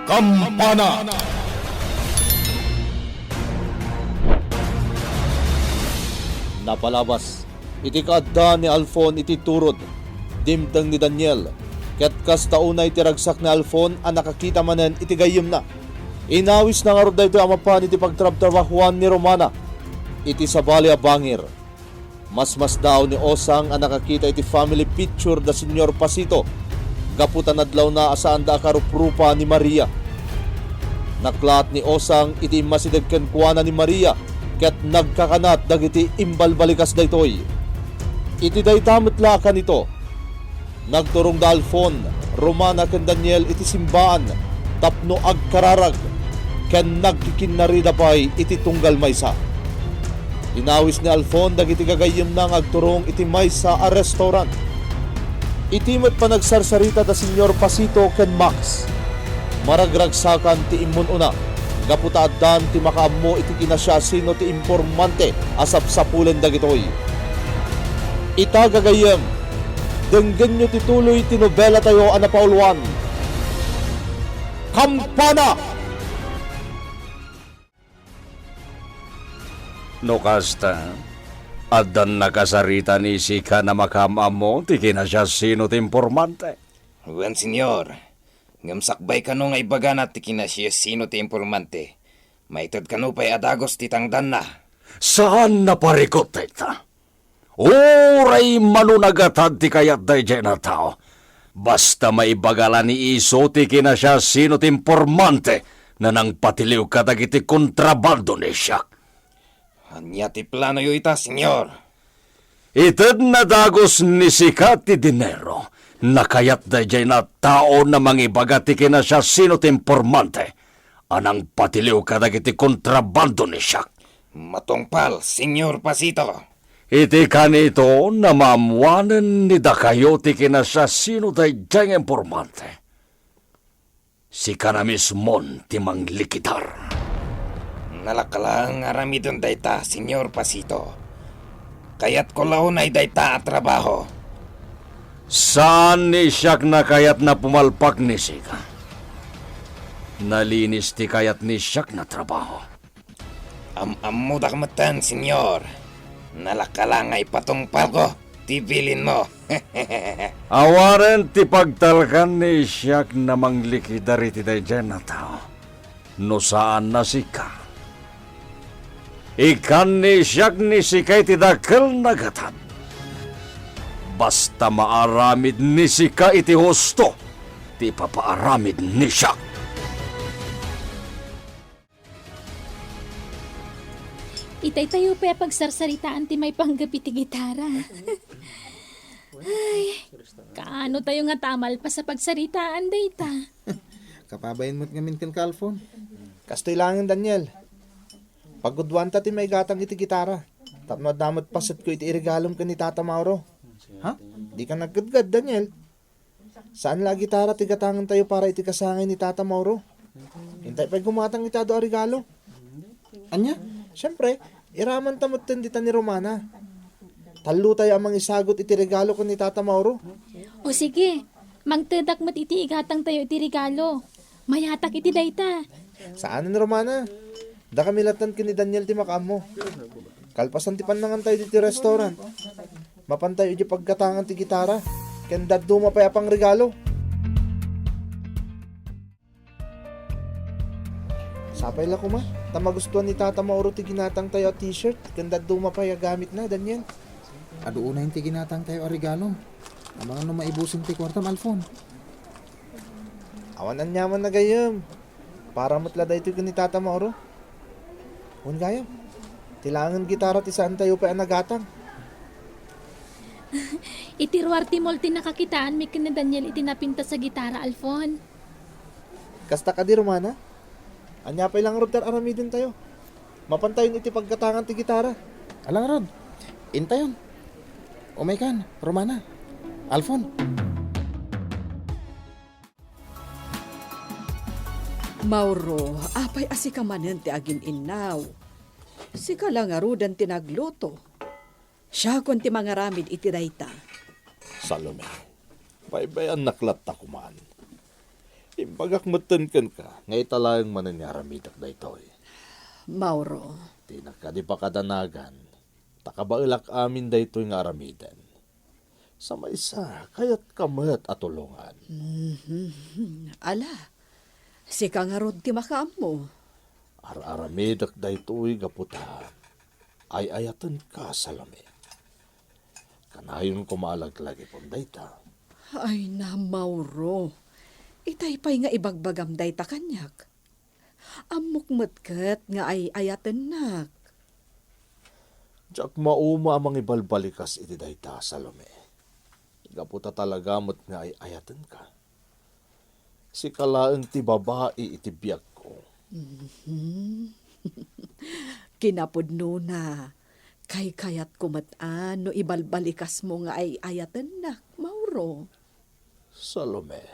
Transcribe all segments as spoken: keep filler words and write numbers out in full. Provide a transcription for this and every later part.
Kampana. Napalabas iti kaadda ni Alfon iti turod, dimteng ni Daniel, ket kasta unay ti ragsak ni Alfon a nakakita manen iti gayyemna. Inawisna ngarud daytoy a mapan iti pagtrabtrabahoan ni Romana. Iti sabali a bangir, masmasdaaw ni Osang a nakakita iti family picture da Señor Pasito gapu ta nadlawna a saanda a karuprupa ni Maria. Naklaat ni Osang iti immasideg kenkuana ni Maria ket nagkakanat dagiti imbalbalikas daytoy. Iti dayta met la a kanito, nagturong da Alfon, Romana ken Daniel iti simbaan tapno agkararag ken nagkikinnarida pay iti tunggal maysa. Inawis ni Alfon dagiti gagayyemna nga agturong iti maysa a restaurant. Iti met panagsarsarita da Señor Pasito ken Max, maragragsakan ti immun-una gapu ta addan ti makaammo iti kinasiasino ti impormante a sapsapulen dagitoy. Ita, gagayyem, denggenyo ti tuloy ti nobelatayo a napauluan, Kampana! No kasta, addan nakasarita ni sika a makaam-ammo ti kinasiasino ti impormante? Wen, Señor. Ngem sakbay kano nga ibagana ti kinasiasino ti impormante, maited kano pay a dagus ti tangdanna. Saan a parikut dayta. Uray mano nagatad ti kayat daydiay a tao, basta maibaga la ni isu ti kinasiasino ti impormante a nangpatiliw kadagiti kontrabando ni Siak. Ania ti planoyo ita, Señor? Itedna dagus ni sika ti dinero a kayat daydiay a tao a mangibaga ti kinasiasino ti impormante a nangpatiliw kadagiti kontrabando ni Siak. Matungpal, Señor Pasito. Iti kanito, maammoanen ni dakayo ti kinasiasino daydiay nga impormante. Sikana mismon ti manglikidar. Nalaka laeng nga aramiden dayta, Señor Pasito. Kayatko la unay dayta a trabaho. Saan ni Siak a kayat a pumalpak ni sika. Nalinis ti kayat ni Siak a trabaho. Am-ammodak metten, Señor. Nalaka la nga ipatungpalko ti bilinmo. Awanen ti pagtalkan ni Siak a manglikidar iti daydiay a tao. No saan a sika, ikkan ni Siak ni sika iti dakel a gatad. Basta maaramid ni sika iti husto ti ipapaaramid ni Siak. Itay tayo pay a pagsarsaritaan ti maipanggep iti gitara. Ay, kaano tayo nga ta malpas a pagsaritaan dayta? Kapabayen met ngamin ken ka, Alfon. Kastoy laengen, Daniel. Pagudwanta ti maigatang iti gitara. Tapno adda met pasetko iti iregalom ken ni Tata Mauro. Ha? Dika nagkedged, Daniel. Saan la a gitara ti gatangentayo para iti kasangay ni Tata Mauro. Intay pay gumatang iti adu a regalo. Ania? Siempre, iramanta metten dita ni Romana. Tallotayo a mangisagut iti regalo ken ni Tata Mauro. O sige, mangtedak met iti igatangtayo iti regalo. Mayatak iti dayta. Saanen, Romana. Dakami latten ken ni Daniel ti makaammo. Kalpasan ti pannangantayo ditoy restaurant, mapantayo idiay paggatangan ti gitara ken dadduma pay a pangregalo. Sapay la koma ta magustuan ni Tata Mauro ti ginatangtayo a t-shirt ken dadduma pay a gamitna, Daniel. Adu unayen ti ginatangtayo a regalo. Amangan no maibusen ti kuartam, Alfon. Awan aniaman a gayyem. Para met la daytoy ken ni Tata Mauro. Wen gayam, ti laengen gitara ti saantayo pay a nagatang. Iti ruar ti mall ti nakakitaanmi ken ni Daniel iti napintas a gitara, Alfon. Kasta kadi, Romana? Ania pay la ngarud ti ar-aramidentayo? Mapantayon iti paggatangan ti gitara. Ala ngarud, intayon. Umaykan, Romana. Alfon. Mauro, apay a sika manen ti agin-innaw? Sika la ngaruden ti nagluto. Siakon ti mangaramid iti dayta. Salome, baybayannak latta koman. Imbagak metten kenka nga ita laeng manen nga aramidek daytoy. Mauro. Dinak kadi pakadanagan, ta kabaelak amin daytoy nga aramiden. Sa maysa, kayatka met a tulongan. Mhm. Ala, sika ngarud ti makaammo. Ar-aramidek daytoy gapu ta ay-ayatenka, Salome. Kanayon koma a laglagipem dayta. Ay na, Mauro. Itay pay nga ibagbagam dayta kaniak. Ammok met ket nga ay-ayatennak. Diak mauma a mangibalbalikas iti dayta, Salome. Gapu ta talaga met nga ay-ayatenka. Sika laeng ti babai iti biagko. Mhm. Kinapudnona, kaykayatko met a no ibalbalikasmo nga ay-ayatennak, Mauro. Salome.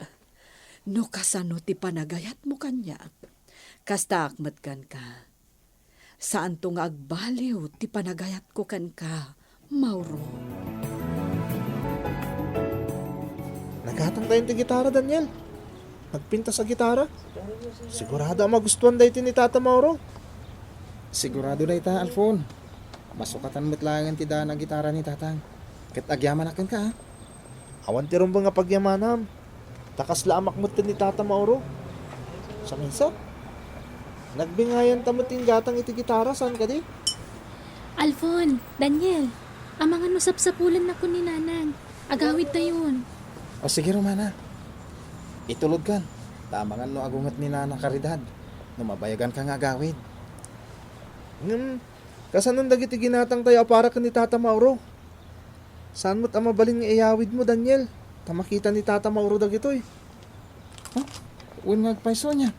No kasano ti panagayatmo kaniak, kastaak met kenka. Saanto nga agbaliw ti panagayatko kenka, Mauro. Nagatangtayon ti gitara, Daniel. Nagpintas a gitara. Sigurado a magustuan daytoy ni Tata Mauro. Sigurado dayta, Alfon. Masukatan met laengen ti daan a gitara ni Tatang. Ket agyamanak kenka, a. Awan ti rumbeng a pagyamanam. Ta kasla amak metten ni Tata Mauro. Sa maysa, nagbingayanta met ti inggatang iti gitara, saan kadi? Alfon, Daniel, amangan no sapsapulennakon ni Nanang. Agawidtayon. O sige, Romana. Itulodkan. Ta amangan no agunget ni Nana Caridad. No mabayaganka nga agawid. Ngem, kasanon dagiti ginatangtayo a para ken ni Tata Mauro? Saan met a mabalin nga iyawidmo, Daniel, ta makita ni Tata Mauro dagitoy? Huh? Wen nga agpayso ania?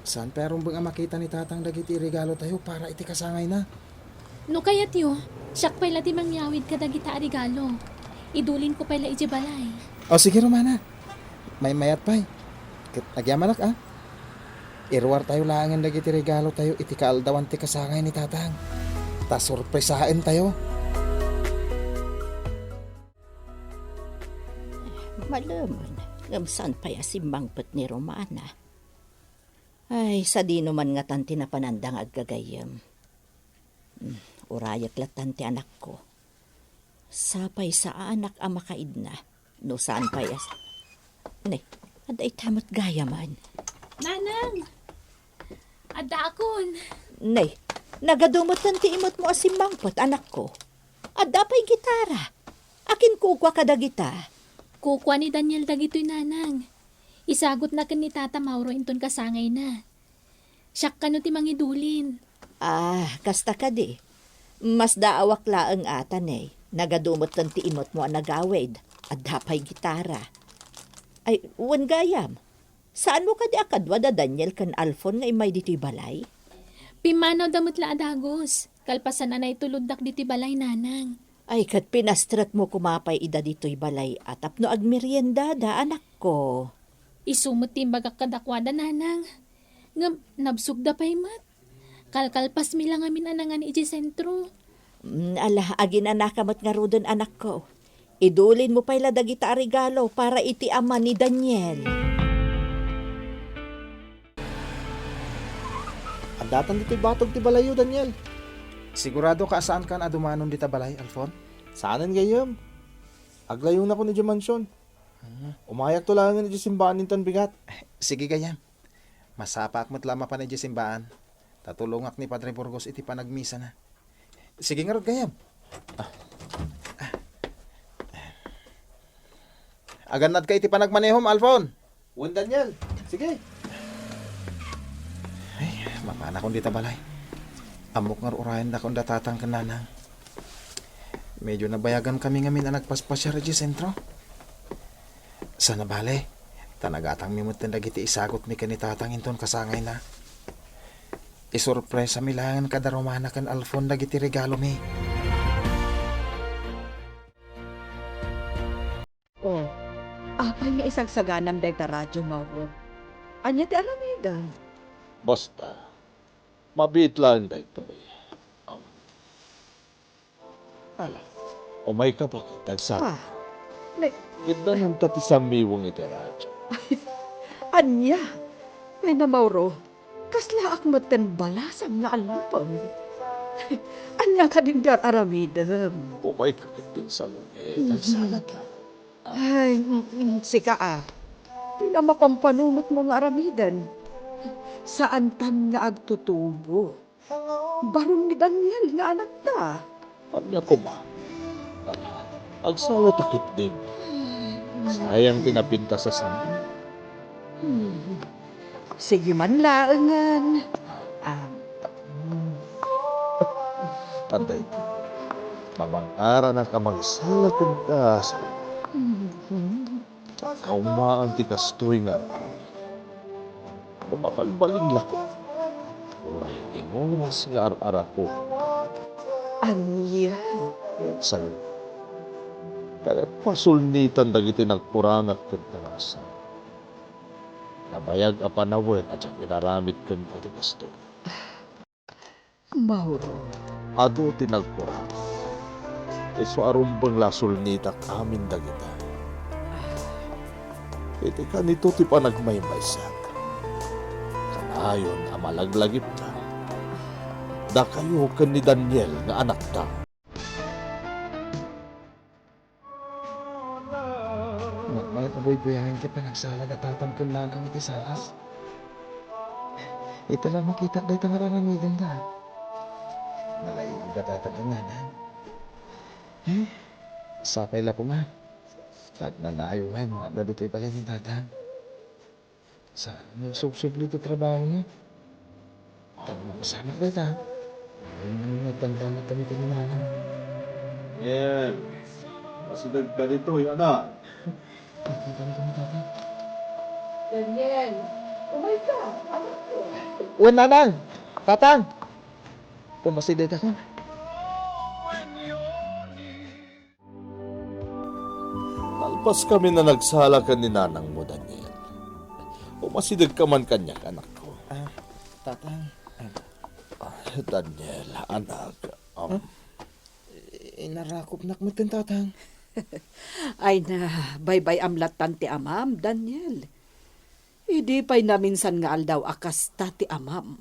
Saan pay a rumbeng a makita ni Tatang dagiti regalotayo para iti kasangayna? No kayatyo, siak pay la ti mangyawid kadagita a regalo. Idulinko pay la idiay balay. O sige, Romana. Maymayat pay. Ket agyamanak, a. Iruartayo laengen dagiti regalotayo iti kaaldawan ti kasangay ni Tatang. Ta sorpresaentayo. Malemen, ngem saan pay a simmangpet ni Romana? Ay, sadino man ngatan ti napananda nga aggagayyem. Hmm, urayek lattan ti anakko. Sapay saanak a makaidna, no saan pay a s-, ne, adda ita met gayamen. Nanang! Addaakon! Ne, nagadu metten ti imetmo a simmangpet, anakko. Adda pay gitara. Akin kukua kadagita? Kukua ni Daniel dagitoy, Nanang. Isagutna ken ni Tata Mauro inton kasangayna. Siak kano ti mangidulin. Ah, kasta kadi. Masdaawak laeng a ta ne, nagadu metten ti imetmo a nagawid. Adda pay gitara. Ay, wen gayam. Saanmo kadi a kadua da Daniel ken Alfon nga immay ditoy balay? Pimmanawda met la a dagus. Kalpasan a naituloddak ditoy balay, Nanang. Ay, ket pinastrekmo koma pay ida ditoy balay a tapno agmeriendada, anakko. Isu met ti imbagak kadakuada, Nanang. Ngem nabsogda pay met. Kalkalpasmi la ngamin a nangan idiay sentro. Mm, ala, aginanaka met ngaruden, anakko. Idulinmo pay la dagita a regalo para iti ama ni Daniel. Addatan ditoy batog ti balayyo, Daniel. Siguradoka a saankan a dumanon dita balay, Alfon? Saanen gayyem. Aglayonakon idiay mansion. Hmm. Umayakto laengen idiay simbaan inton bigat. Sige, gayyem. Masapaak met la a mapan idiay simbaan, ta tulongak ni Padre Burgos iti panagmisana. Sige ngarud, gayyem. Ah. Agannadka iti panagmanehom, Alfon. Wen, Daniel. Sige. Ay, mapanakon dita balay. Ammok nga ur-urayendakon da Tatang ken Nanang. Medyo nabayagankami ngamin a nagpaspasiar idiay sentro. Saan a bale, ta nagatangmi metten dagiti isagutmi ken ni Tatang inton kasangayna. Isurpresami laengen kada Romana ken Alfon dagiti regalomi. Oh, apay nga isagsaganam dayta radio, Mauro? Ania ti aramidem? Basta, mabiit laeng daytoy. Ala, umayka, bakit? Nagsa- Ah, ne- Itdananta ti sammiweng iti radio. Ania? Ay, Mauro, kaslaak metten balasang nga allipem. Ania kadin di ar-aramidem? Umayka ketdi, Salome. Nagsalata. Ay, mm, mm, sika, a. Ti na mapampanunotmo nga aramiden. Saantan nga agtutubo. Barun ni Daniel nga anakta. Ania koma? Agsala ta ketdin. Sayang ti napintas a sangam. Hmm. Sige man laengen. Ah. Adda iti, mabangaranak a mangsala kenka. Hmm. Kaummaan ti kastoy nga, no mabalbalin la, uray ti oras nga ar-arakok. Ania? Saan? Kaya pasulnitan dagiti nagkurangak ken kanasan. Nabayag a panawen a diak inaramid kenka ti kastoy. Mauro. Adu ti nagkurang. Isu a rumbeng la sulnitak amin dagita. Iti kanito ti panagmaymaysak. Kanayon a malaglagipta. Dakayo ken ni Daniel nga anakta. Mayat a buybuyaen ti panagsalag a tatang ken nanang iti saras. Ita la makita dayta nga ar-aramidenda. Nalaigid a tatang ken nanang. Eh, sapay la koma. Agnanayon nga adda ditoy balay ni tatang. Sa, subsubli ti trabaho niya. Tagna, masanag dayta. Ay, nagtanda na kami kay nanang. Yan. Masideg ka ditoy, anak. Tagna kami, tata. Daniel, umay ka, anak ko. Wen, nanang. Tatang. Pumasideg ako. Nalpas kami a nagsala ken ni nanangmo, Daniel. Umasideg ka man kaniak, anakko. Ah, tatang. Ah, Daniel, anak, um, ah? Inarakopnak metten, tatang. Ay na, baybay-am lattan ti amam, Daniel. Idi pay naminsan nga aldaw a kasta ti amam,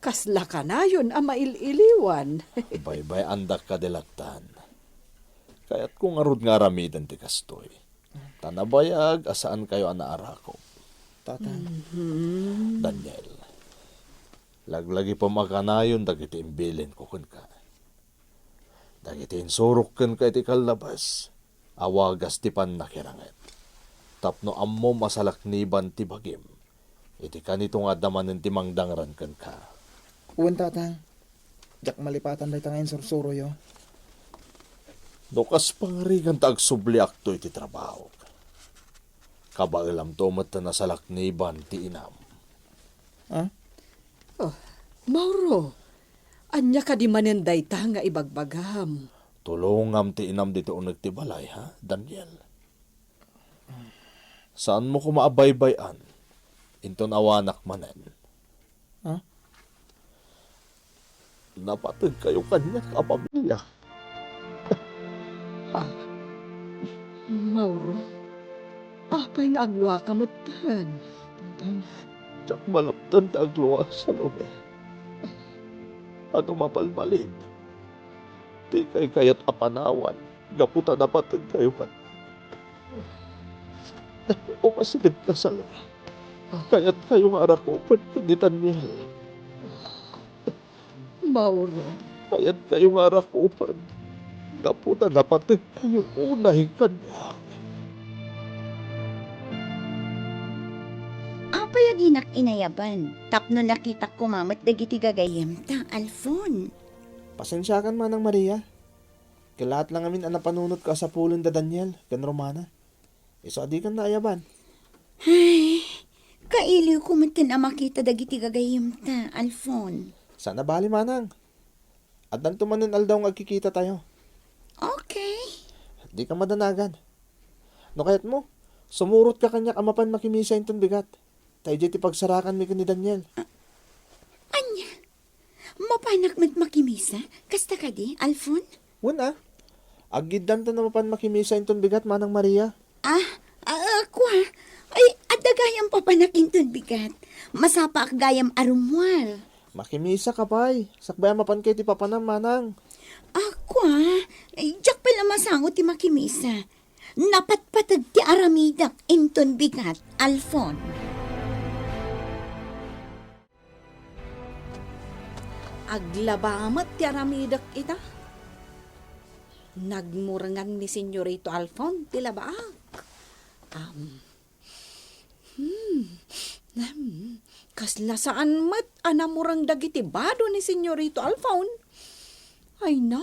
kasla kanayon a mail-iliwan. Baybay-andak kadi lattan. Kayatko ngarud nga aramiden ti kastoy. Ta nabayag a saankayo a naarakop. Tatang. Mhm. Daniel, laglagipem a kanayon dagiti imbilinko kenka. Dagiti insurok kenka iti kallabas, awagas ti pannakiranget. Tapno ammom a salakniban ti bagim, iti kanito nga adda manen ti mangdangran kenka. Wen, tatang. Diak malipatan dayta nga insursuroyo. No kas pangarigan ta agsubliakto iti trabahok, kabaelamto met a salakniban ti inam. Ah? Oh, Mauro, ania kadi manen dayta nga ibagbagam? Tulongam ti inam ditoy uneg ti balay, ha, Daniel? Saanmo koma a baybay-an, inton awanak manen. Ha? Napateg kayo kaniak a pamilya. Ah, Mauro, apay nga aglua ka metten? Diak malaptan ta aglua, Salome. Ano mabalbalin? Di kay kayat a panawan gapu ta napateg kayo ken. Umasideg ka, Salome. Kayat kayo nga arakupen ni Daniel. Mauro. Kayat kayo nga arakupen gapu ta napateg kayo unay kaniak. Apay a dinak inayaban tapno nakitak koma met dagiti gagayyemta, Alfon? Pasensiakan, Manang Maria. Kellaat la ngamin a napanunotko a sapulen da Daniel ken Romana. Isu a dikan naayaban. Ay, kailiwko metten a makita dagiti gagayyemta, Alfon. Saan a bali, Manang. Addanto manen aldaw nga agkikitatayo. Okay. Dika madanagan. No kayatmo, sumurotka kaniak a mapan makimisa inton bigat. Ta idiay ti pagsarakanmi ken ni Daniel. Ah, ania? Mapanak met makimisa? Kasta kadi, Alfon? Wen a. Aggiddanton a mapan makimisa inton bigat, Manang Maria. Ah, ah, ah, kua. Ay, adda gayam, Papa Nakinton bigat. Masapaak gayam a rummuar. Makimisa ka pay. Sakbay a mapanka iti papanam, manang. Ako, ah. Ay, diak pay la masango ti makimisa. Napatpateg ti aramidek inton bigat, Alfon. Aglaba met ti aramidek ita. Nagmurengan ni Senyorito Alfon ti labaak. Am, hmm, hmm, kasla saan met a namureng dagiti bado ni Senyorito Alfon. Ay na,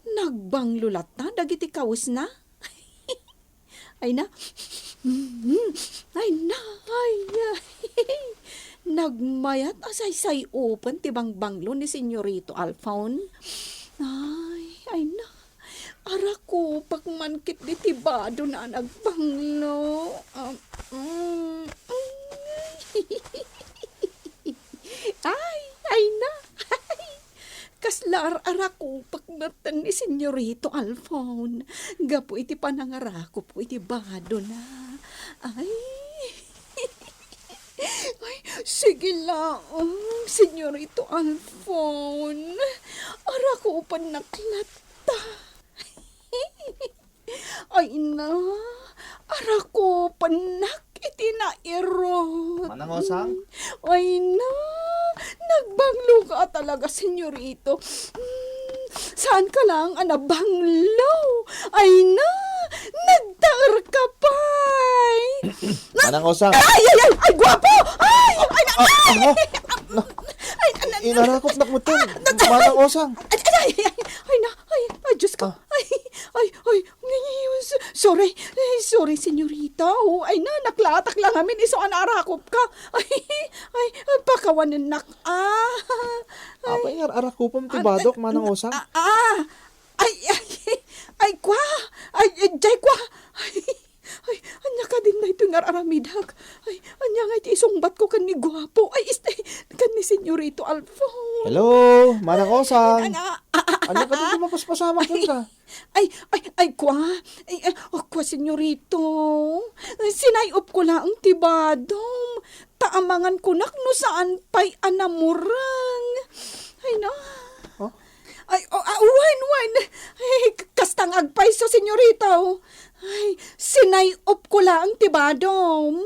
nagbanglo latta dagiti kawesna. Ay na. Mm, ay na. Ay, ay. Nagmayat a saysay-open ti bangbanglo ni Senyorito Alfon. Ay, ay na. Arakupek man ketdi ti badona a nagbanglo. Um, mm, mm. Ay, ay na. Kasla ar-arakupek metten ni Senyorito Alfon gapu iti panangarakupko iti badona. Ay. Ay, sige laeng, Senyorito Alfon. Arakupennak latta. Ay na, arakupennak iti nairut. Manang Osang? Ay na, nagbanglo ka talaga, Senyorito. Mm, saan ka lang a nabanglo? Ay na, nagtaer ka pay. Manang Osang? Ay, ay, ay, ay, guwapo! Ay, ay, na, Ah, ay! ah, ah, Ay, na, na, Inarakupnak metten. Ah, na, Manang Osang? Ay, ay, ay, ay, ay, na, ay, ay, Diyos ko. Ah. Ay, ay, ay, ay, s-, sorry. Ay, sorry, senyorita. Oh, ay na, naklatak lang amin isu a naarakupka. Ay, ay, pakawanennak. Ah. Ay. Apay nga arakupem ti Ah, badok, ah, Manang Osang? Ah, ah. Ay, ay, ay, kwa. Ay, ay, jay kwa. Ay, ay, ania kadin daytoy nga ar-aramidek? Ay, ania nga iti isungbatko ken ni Guapo? Ay, is-, ken ni Senyorito Alfon. Hello, Manang Osang. Ana, ah, ah, ah, Ania kadin ah, ti mapaspasamak ay, kenka? Ay, ay, ay, kwa. Ay, ay, oh, kwa, Senyorito. Sinay-opko laeng ti badom. Ta amangan kunak no saan pay a namureng. Ay, na. Oh? Ay, oh, ah, wen, wen. Ay, k-, kasta nga agpayso, senyorita, oh. Ay, sinay-opko laeng ti badom.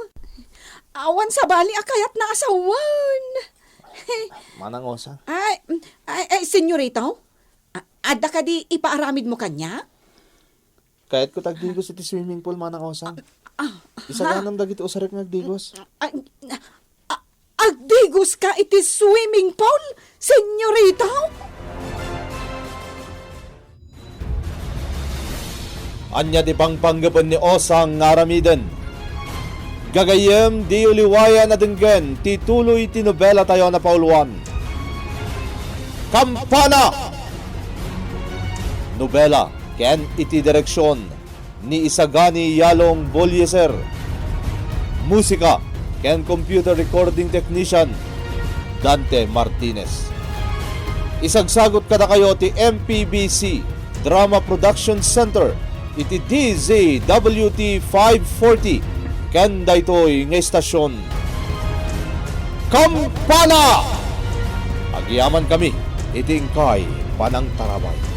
Awan sabali a kayatna a sawen. Manang Osang. Ay, ay, ay, senyorita, oh. A-, adda kadi ipaaramidmo kaniak? Kayatko ti agdigos iti swimming pool, Manang Osang. Ah, ah, Isaganam dagiti usarek nga agdigos. Ah, ah, agdigoska iti swimming pool, senyorita? Ania ti pangpanggepen ni Osang nga aramiden? Gagayyem, diyo liwayan a denggen ti tuloy ti nobelatayo a napauluan, Kampana! Nobela ken iti direksion ni Isagani Yalong Bolieser. Musika ken computer recording technician, Dante Martinez. Isagsagut kadakayo ti M P B C Drama Production Center iti D Z W T five forty ken daytoy nga istasyon, Kampana! Agyamankami iti inkay panangtarabay.